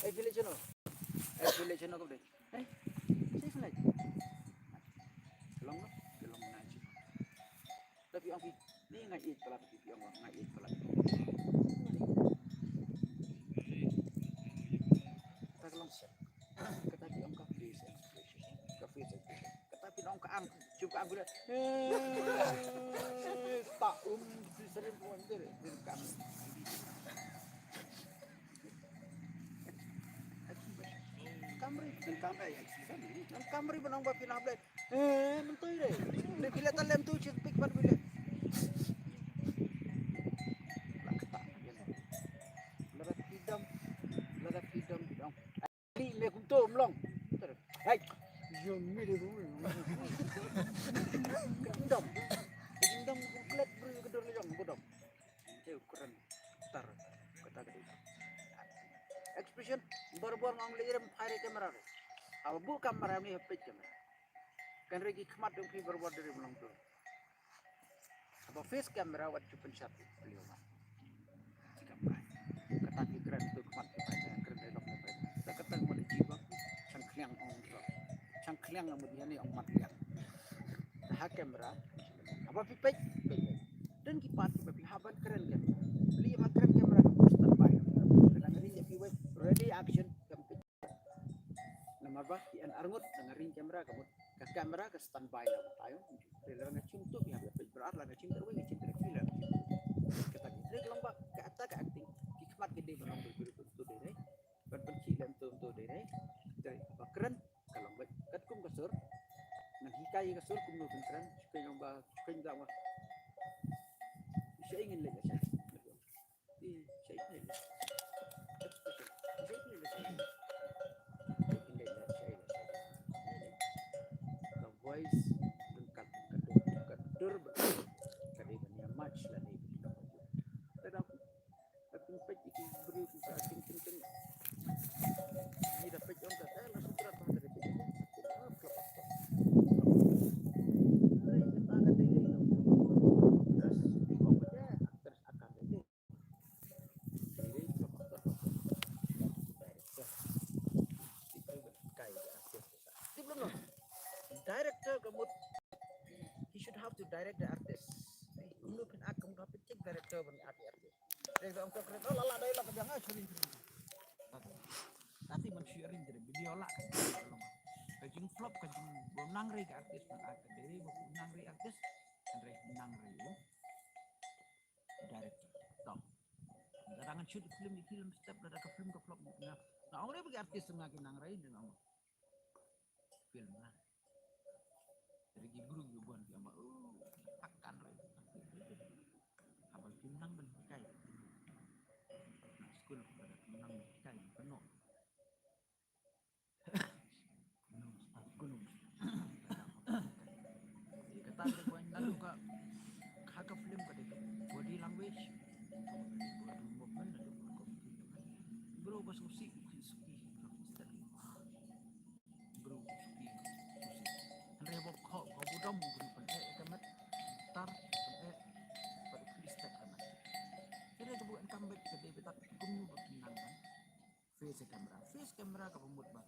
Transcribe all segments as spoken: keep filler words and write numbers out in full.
Ai village no. Ai village no ko de. Ai. Six night. Long no. Long night. Tapi ang pi ni ngai eight pala tapi pi ang ngai eight pala. Tak long siap. Kata pi ang ka face expression. Ka face expression. Kata pi ang ka ang. Cuba ka gula. Eh, tak um si sering pun dia dia kam. Kamri, dan kamri, dan kamri benang ba pinah blek. Eh, mentui deh. Dia bila talem tu cit pik ban bila. Lada pidam, lada pidam bidang. Ni me kum tu mlong. Hai. Yo mi de kum. Dam. Dam kum klet bru ke dor lejong bodom. Te kren tar kata ke. Expression bor-bor ngong le rem phai re kamera re. Aw bu kamera ni hapit kamera. Kan re ki khmat dong phi bor-bor deri mlong tu. Haba face camera wat ju pynshap beliau ma. Jikam kai. Kata ki kren tu khmat ki pai kren dei lok ne pai. Ta kata mo le jiwa. Chang kliang ong tu. Chang kliang mo dia ni ong mat liang. Ha camera. Haba phi peit, peit. Dan ki pat ki ba phi haban kren camera. Beli ba kren camera ka standby. Kena ngeri ya phi wei. Ready action. Namar ba ki en arngut na nga ring camera ka mut ka camera ka standby na ba tayo. Re la nga chim tu ki hap peit bra la nga chim tu wei nga chim tu ki la. Kata ki re long ba ka ata ka acting ki khmat ki dei ba long tu tu tu dei re. Ban ban ki lem tu tu dei re. Dei ba kren ka long ba kat kum ka sur. Ngan hikai ka sur kum nu kum kren. Chukai long ba chukai da ma. Shai ngin le shai. Director ka mut, he should have to direct the artist. Kumno phin act, kumno phin check director ban act the artist. Director ong ka kren, oh, la la dialogue ka biang, ah, sorry, sorry. Tapi man sharing jadi video lah kan. Ka jing flop, ka jing bom nang re ka artist ban act, jadi bom nang re artist, kan re nang re. Director. Tau. Kadang shoot film di film step dah ka film ka flop. Nah, nah, orang bagi artis tengah ki nang rai dan orang film lah. Dari ki bru ki buan ki ama, oh, akan rai. Habang film nang ban kai. Nah, school pada film nang ban kai, penuh. Kata ka point lalu ka ha ka film ka dei ka body language, body movement, lalu ka body movement. Bro ba susi suki suki bro suki susi. Hynrei ba kho ka budom bro pan eh ka met tar pan eh ba please tak ka met. Kene ka bu enkam bet ka dei betak kum ba kinang kan. Face camera. Face camera ka pamut ba.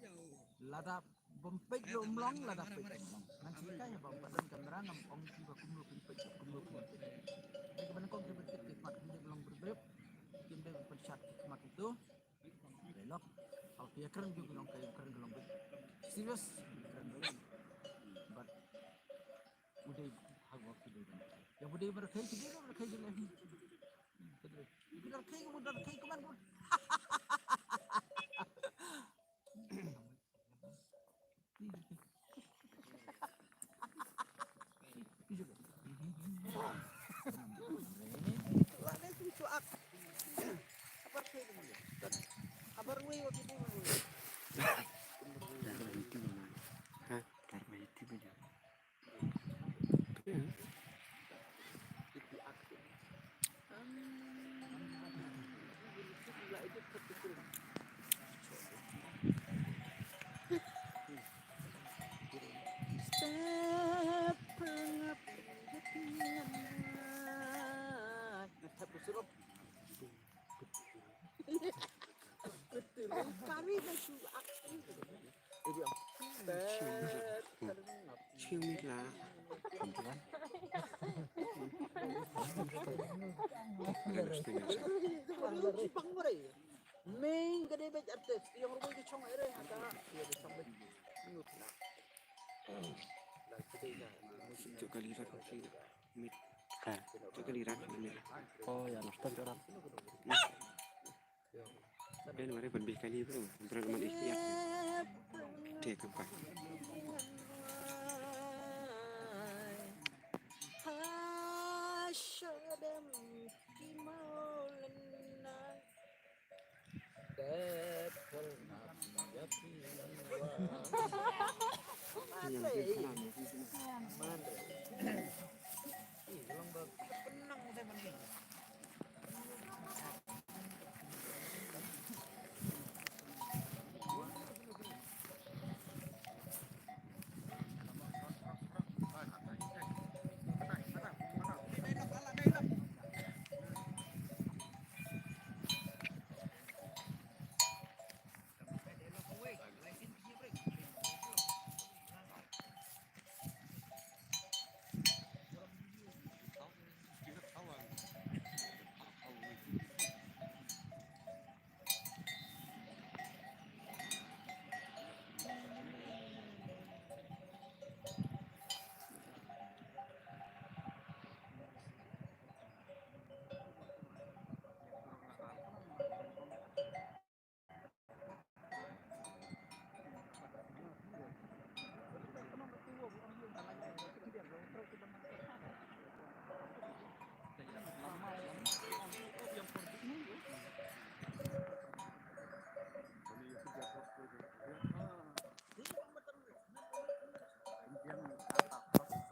Lada bym peit lo mlong, lada peit lo mlong. Ngan sika ya bym padan camera ngam ong ki ba kumno pyn peit, kumno pyn peit. Dei ka ban kong ki peit ki mat ki mlong brip brip. Kim dei ban shot ki mat itu. Dei lok. Al ki kren ju ki long kai kren ki long bit. Serious. Kren ki Oh ya, nasta joran. Ben mare ban bih kali bro, bro man ih ya. Te kam ka. Yang